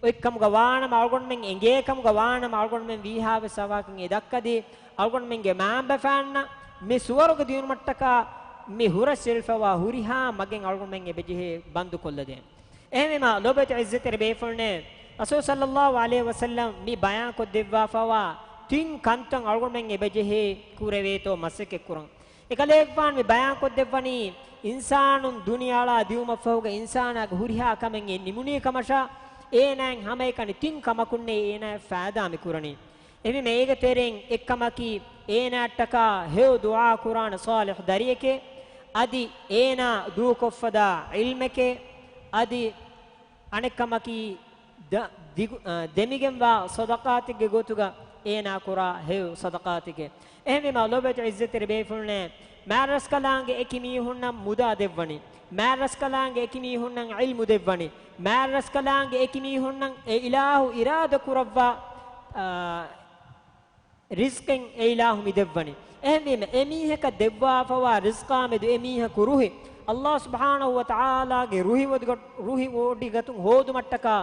އޮތްކަމުގަ ވާނަމަ، އަޅުގަނޑުމެން އެނގޭ ކަމުގަ ވާނަމަ، އަޅުގަނޑުމެން ވީހާވެސް އަވަހަކަށް އެ ދައްކަދީ، އަޅުގަނޑުމެންގެ މާންބަފާންނަށް މި ސުވަރުގެ ދިޔުނުމަށްޓަކާ މި ހުރަސް އެޅިފަވާ ހުރިހާ މަގެއް އަޅުގަނޑުމެން އެބަޖެހޭ ބަންދުކޮށްލަދޭން. އެހެންވީމަ ލޯބިވެތި ޢިއްޒަތްތެރި ބޭފުޅުންނޭ، ރަސޫލު ޞައްލައްލާހު ޢަލައިހި ވަސައްލަމް މި ބަޔާންކޮށްދެއްވާފަވާ ތިން ކަންތައް އަޅުގަނޑުމެން އެބަޖެހޭ ކުރެވޭތޯ މަސައްކަތްކުރަން. އެކަލޭގެފާނު މި ބަޔާންކޮށްދެއްވަނީ، އިންސާނުން ދުނިޔެއަޅާ ދިއުމަށްފަހުގަ އިންސާނާގެ ހުރިހާ ކަމެއް އެ ނިމުނީ ކަމަށާ، އޭނާއިން ހަމައެކަނި ތިން ކަމަކުންނޭ އޭނާއަށް ފައިދާ މިކުރަނީ. އެހެންވީމަ އޭގެ ތެރެއިން އެއްކަމަކީ، އޭނާއަށްޓަކާ ހެޔޮ ދުޢާ ކުރާނެ ޞާލިޙު ދަރިއެކޭ، އަދި އޭނާ ދޫކޮށްފަދާ ޢިލްމެކޭ، އަދި އަނެއްކަމަކީ، ދަ-، ދިގު-، އަ، ދެމިގެންވާ ޞަދަޤާތެއްގެ ގޮތުގަ އޭނާ ކުރާ ހެޔޮ ޞަދަޤާތެކޭ. އެހެންވީމަ ލޯބިވެތި ޢިއްޒަތްތެރި ބޭފުޅުންނޭ، މާތްރަސްކަލާނގެ އެކި މީހުންނަށް މުދާ ދެއްވަނީ، މާތްރަސްކަލާނގެ އެކި މީހުންނަށް ޢިލްމު ދެއްވަނީ، މާތްރަސްކަލާނގެ އެކި މީހުންނަށް އެ އިލާހު އިރާދަ ކުރައްވާ، އާ، ރިޒްޤެއް އެ އިލާހު މި ދެއްވަނީ. އެހެންވީމަ، އެމީހަކަށް ދެއްވާފަވާ ރިޒްޤާމެދު އެމީހަކު ރުހި، ﷲ ސުބްޙާނަހޫ ވަތަޢާލާގެ ރުހި ވޮޑިގަ-، ރުހި ވޮޑިގަތުން ހޯދުމަށްޓަކާ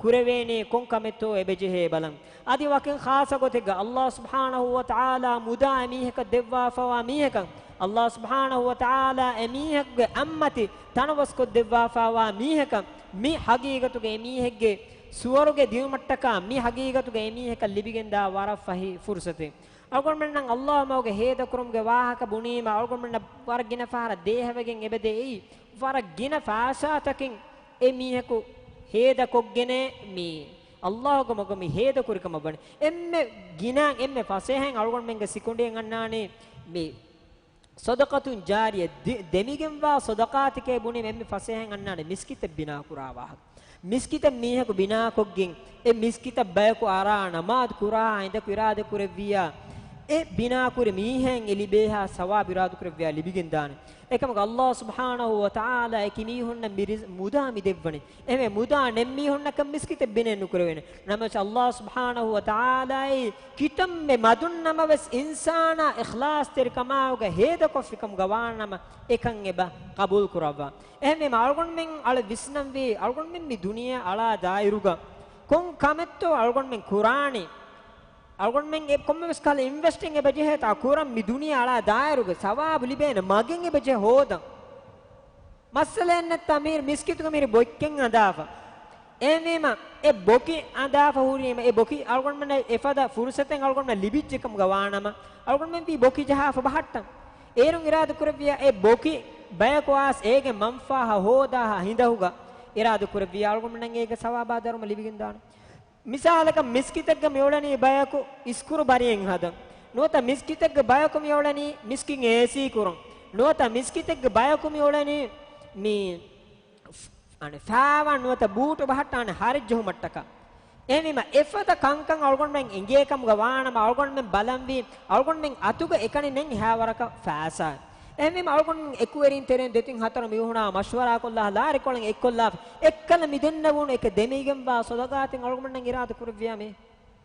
ކުރެވޭނީ ކޮން ކަމެއްތޯ އެބަޖެހޭ ބަލަން. އަދި ވަކިން ޚާއްޞަ ގޮތެއްގަ ﷲ ސުބްޙާނަހޫ ވަތަޢާލާ މުދާ އެމީހަކަށް ދެއްވާފަވާ މީހަކަށް، ﷲ ސުބްޙާނަހޫ ވަތަޢާލާ އެމީހަކުގެ އަތްމަތި ތަނަވަސްކޮށްދެއްވާފަވާ މީހަކަށް، މި ޙަޤީޤަތުގަ އެމީހެއްގެ ސުވަރުގެ ދިޔުމަށްޓަކާ މި ޙަޤީޤަތުގަ އެމީހަކަށް ލިބިގެންދާ ވަރަށް ފަހި ފުރުޞަތެއް. އަޅުގަނޑުމެންނަށް ﷲ މަގުގަ ހޭދަކުރުމުގެ ވާހަކަ ބުނީމަ، އަޅުގަނޑުމެންނަށް ވަރަށް ގިނަ ފަހަރަށް ދޭހަވެގެން އެބަދޭ އެއީ، ވަރަށް ގިނަ ފައިސާތަކެއް އެ މީހަކު ހޭދަކޮށްގެނޭ މި ﷲ ގެ މަގު މި ހޭދަކުރި ކަމަށް ވަނީ. އެންމެ ގިނަ، އެންމެ ފަސޭހައިން އަޅުގަނޑުމެންގެ ސިކުނޑިއަށް އަންނާނީ މި ޞަދަޤަތުން ޖާރިޔަ ދި-، ދެމިގެންވާ ޞަދަޤާތެކޭ ބުނީމަ އެންމެ ފަސޭހައިން އަންނާނެ މިސްކިތެއް ބިނާ ކުރާ ވާހަކަ. މިސްކިތަށް މީހަކު ބިނާކޮށްގެން، އެ މިސްކިތަށް ބަޔަކު އަރާ ނަމާދު ކުރާ އިނދަކު އިރާދަކުރެއްވިއްޔާ، އެ ބިނާކުރި މީހައިން އެ ލިބޭހާ ސަވާބު އިރާދަކުރެއްވިއްޔާ ލިބިގެންދާނެ. އެކަމަކު ﷲ ސުބްޙާނަހޫ ވަތަޢާލާ އެކި މީހުންނަށް މި ރިޒް-، މުދާ މި ދެއްވަނީ. އެހެންވެ މުދާ ނެތް މީހުންނަކަށް މިސްކިތެއް ބިނެއް ނުކުރެވޭނެ. ނަމަވެސް ﷲ ސުބްޙާނަހޫ ވަތަޢާލާއީ ކިތަންމެ މަދުން ނަމަވެސް އިންސާނާ އިޚްލާޞްތެރިކަމާއުގަ ހޭދަކޮށްފިކަމުގަ ވާނަމަ އެކަން އެބަ ޤަބޫލު ކުރައްވާ. އެހެންވީމަ އަޅުގަނޑުމެން އަޅަށް ވިސްނަންވީ، އަޅުގަނޑުމެން މި ދުނިޔެ އަޅާ ދާއިރުގަ ކޮން ކަމެއްތޯ އަޅުގަނޑުމެން ކުރާނީ؟ އަޅުގަނޑުމެން އެ ކޮންމެވެސް ކަހަލަ އިންވެސްޓެއް އެބަ ޖެހޭތާ ކުރަން މި ދުނިޔެ އަޅާ ދާއިރުގަ ސަވާބު ލިބޭނެ މަގެއް އެބަ ޖެހޭ ހޯދަން. މައްސަލައެއް ނެތްތާ މީރު މިސްކިތުގަ މީރު ބޮއްކެއް އަނދާފަ. އެހެންވީމަ އެ ބޮކި އަނދާފަ ހުރީމަ އެ ބޮކި އަޅުގަނޑުމެންނަށް އެފަދަ ފުރުސަތެއް އަޅުގަނޑުމެންނަށް ލިބިއްޖެކަމުގަ ވާނަމަ، އަޅުގަނޑުމެން ވީ ބޮކި ޖަހާފަ ބަހައްޓަން. އޭރުން އިރާދަކުރެއްވިއްޔާ އެ ބޮކި ބަޔަކު އާސް އޭގެ މަންފާހަށް ހޯދާހާ ހިނދަކުގަ އިރާދަކުރެއްވިއްޔާ އަޅުގަނޑުމެންނަށް އޭގެ ސަވާބާ ދަރުމަ ލިބިގެންދާނެ. މިސާލަކަށް މިސްކިތެއްގަ މިއުޅެނީ ބަޔަކު އިސްކުރު ބަރިއެއް ހަދަން. ނުވަތަ މިސްކިތެއްގަ ބަޔަކު މިއުޅެނީ މިސްކިތް އޭސީ ކުރަން. ނުވަތަ މިސްކިތެއްގަ ބަޔަކު މިއުޅެނީ މި އަނެ ފާވާން ނުވަތަ ބޫޓު ބަހައްޓާނެ ހަރެއް ޖެހުމަށްޓަކާ. އެހެންވީމަ އެފަދަ ކަންކަން އަޅުގަނޑުމެން އެނގޭކަމުގަ ވާނަމަ އަޅުގަނޑުމެން ބަލަންވީ އަޅުގަނޑުމެން އަތުގަ އެކަނި ނެތް ހާވަރަކަށް ފައިސާ. އެހެންވީމަ އަޅުގަނޑުމެން އެކުވެރިން ތެރެއިން ދެތިން ހަތަރު މީހުނާ މަޝްވަރާކޮށްލާ ލާރިކޮޅެއް އެއްކޮށްލާފަ އެއްކަލަ މި ދެންނެވުނު އެކަ ދެމިގެންވާ ޞަދަޤާތެއް އަޅުގަނޑުމެން އިރާދަކުރެއްވިއްޔާ މި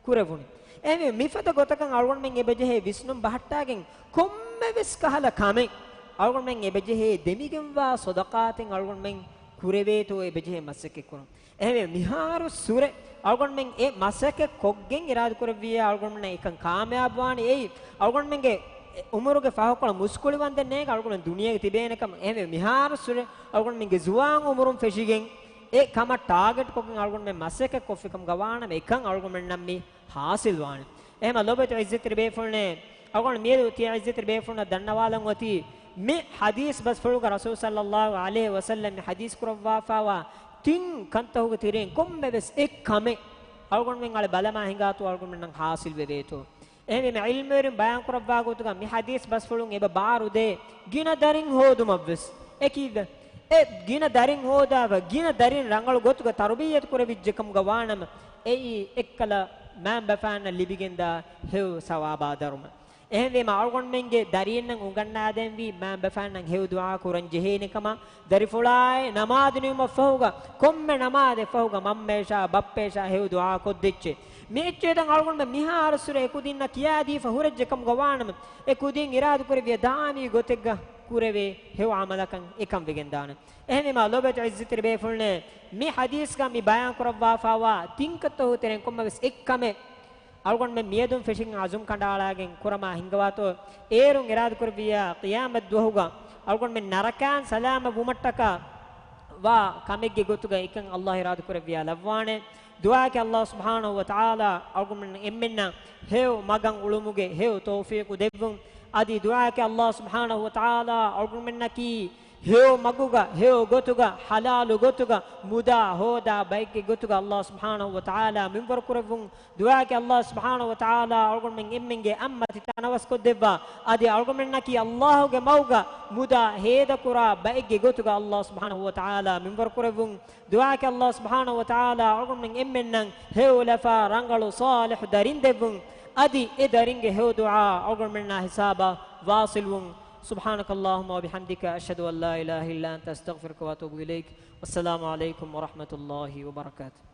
ކުރެވުނީ. އެހެންވެ، މިފަދަ ގޮތަކަށް އަޅުގަނޑުމެން އެބަޖެހޭ ވިސްނުން ބަހައްޓާގެން ކޮންމެވެސް ކަހަލަ ކަމެއް އަޅުގަނޑުމެން އެބަޖެހޭ ދެމިގެންވާ ޞަދަޤާތެއް އަޅުގަނޑުމެން ކުރެވޭތޯ އެބަޖެހޭ މަސައްކަތް ކުރަން. އެހެންވެ، މިހާރު ސުރެ އަޅުގަނޑުމެން އެ މަސައްކަތް ކޮށްގެން އިރާދަކުރެއްވިއްޔާ އަޅުގަނޑުމެން އެކަން ކާމިޔާބުވާނީ. އެއީ އަޅުގަނޑުމެންގެ އުމުރުގެ ފަހުކޮޅަށް މުސްކުޅިވަންދެން ނޭނގެ އަޅުގަނޑު ދުނިޔޭގަ ތިބޭނެކަމަށް. އެހެންވެ، މިހާރު ސުރެ އަޅުގަނޑުމެންގެ ޒުވާން އުމުރުން ފެށިގެން އެ ކަމަށް ޓާގެޓް ކޮށްގެން އަޅުގަނޑުމެން މަސައްކަތް ކޮށްފިކަމުގަ ވާނަމަ އެކަން އަޅުގަނޑުމެންނަށް މި ހާސިލް ވާނެ. އެހެމަ ލޮބެތި އިއްޒަތްތެރި ބޭފުޅުންނޭ، އަޅުގަނޑު މިއަދު ތިޔަ އިއްޒަތްތެރި ބޭފުޅުންނަށް ދަންނަވާލަން އޮތީ މި ޙަދީޘް ބަސްފުޅުގަ ރަސޫލު ޞައްލައްލާހު ޢަލައިހި ވަސައްލަމް މި ޙަދީޘް ކުރައްވާފައިވާ ތިން ކަންތަކުގެ ތެރެއިން ކޮންމެވެސް އެއް ކަމެއް އަޅުގަނޑުމެން އަޅެ ބަލަމާ ހިނގާތޯ އަޅުގަނޑުމެންނަށް ހާސިލް ވެވޭތޯ؟ އެހެންވީމަ ޢިލްމުވެރިން ބަޔާން ކުރައްވާ ގޮތުގަ މި ޙަދީޘް ބަސްފުޅުން އެބަ ބާރުދޭ ގިނަ ދަރިން ހޯދުމަށްވެސް. އެކީ އެ ގިނަ ދަރިން ހޯދާފަ، ގިނަ ދަރިން ރަނގަޅު ގޮތުގަ ތަރުބިއްޔަތު ކުރެވިއްޖެކަމުގަ ވާނަމަ، އެއީ އެއްކަލަ މައިންބަފައިންނަށް ލިބިގެންދާ ހެޔޮ ސަވާބާ ދަރުމަ. އެހެންވީމަ އަޅުގަނޑުމެންގެ ދަރީންނަށް އުނގަންނާދޭންވީ މައިންބަފައިންނަށް ހެޔޮ ދުޢާ ކުރަން ޖެހޭނެ ކަމަށް، ދަރިފުޅާއި ނަމާދު ނިމުމަށްފަހުގަ، ކޮންމެ ނަމާދެއް ފަހުގަ މަންމައަށާ ބައްޕައަށާ ހެޔޮ ދުޢާ ކޮށްދެއްޗޭ. މި އެއްޗެހިތައް އަޅުގަނޑުމެން މިހާރުއްސުރެ އެ ކުދިންނަށް ކިޔާދީފަ ހުރެއްޖެ ކަމުގަ ވާނަމަ، އެ ކުދިން އިރާދަކުރެއްވިޔާ ދާއިމީ ގޮތެއްގަ ކުރެވޭ ހެޔޮ ޢަމަލަކަށް އެކަން ވެގެންދާނެ. އެހެންވީމާ ލޮބެތި އިއްޒަތްތެރި ބޭފުޅުންނޭ، މި ޙަދީޘްގަ މި ބަޔާން ކުރައްވާފައިވާ ތިން ކަންތައް ތެރެއިން ކޮންމެވެސް އެއްކަމެއް އަޅުގަނޑުމެން މިއަދުން ފެށިގެން ޢަޒުމް ކަނޑައަޅާގެން ކުރަމާ ހިންގަވާތޯ، އޭރުން އިރާދަކުރެއްވިއްޔާ ޤިޔާމަތް ދުވަހުގަ އަޅުގަނޑުމެން ނަރަކައިން ސަލާމަތް ވުމަށްޓަކާ ވާ ކަމެއްގެ ގޮތުގަ އެކަން ﷲ އިރާދަކުރެއްވިއްޔާ ލައްވާނެ. ދުޢާއަކީ ﷲ ސުބްޙާނަހޫ ވަތަޢާލާ އަޅުގަނޑުމެން އެންމެންނަށް ހެޔޮ މަގަށް އުޅުމުގެ ހެޔޮ ތައުފީޤު ދެއްވުން. އަދި ދުޢާއަކީ ﷲ ސުބްޙާނަހޫ ވަތަޢާލާ އަޅުގަނޑުމެންނަކީ ހެޔޮ މަގުގަ، ހެޔޮ ގޮތުގަ، ޙަލާލު ގޮތުގަ މުދާ ހޯދާ ބައެއްގެ ގޮތުގަ ﷲ ސުބްޙާނަހޫ ވަތަޢާލާ މިންވަރު ކުރެއްވުން. ދުޢާއަކީ ﷲ ސުބްޙާނަހޫ ވަތަޢާލާ އަޅުގަނޑުމެން އެންމެންގެ އަތްމަތި ތަނަވަސްކޮށްދެއްވާ. އަދި އަޅުގަނޑުމެންނަކީ ﷲގެ މަގުގަ މުދާ ހޭދަކުރާ ބައެއްގެ ގޮތުގަ ﷲ ސުބްޙާނަހޫ ވަތަޢާލާ މިންވަރު ކުރެއްވުން. ދުޢާއަކީ ﷲ ސުބްޙާނަހޫ ވަތަޢާލާ އަޅުގަނޑުމެން އެންމެންނަށް ހެޔޮ އުލަފާ، ރަނގަޅު ޞާލިޙު ދަރިން ދެއްވުން. އަދި އެ ދަރިންގެ ހެޔޮ ދުޢާ އަޅުގަނޑުމެންނާ ހިސާބަށް ވާޞިލްވުން. سبحانك اللهم وبحمدك، أشهد أن لا إله إلا أنت، أستغفرك وأتوب إليك. والسلام عليكم ورحمة الله وبركاته.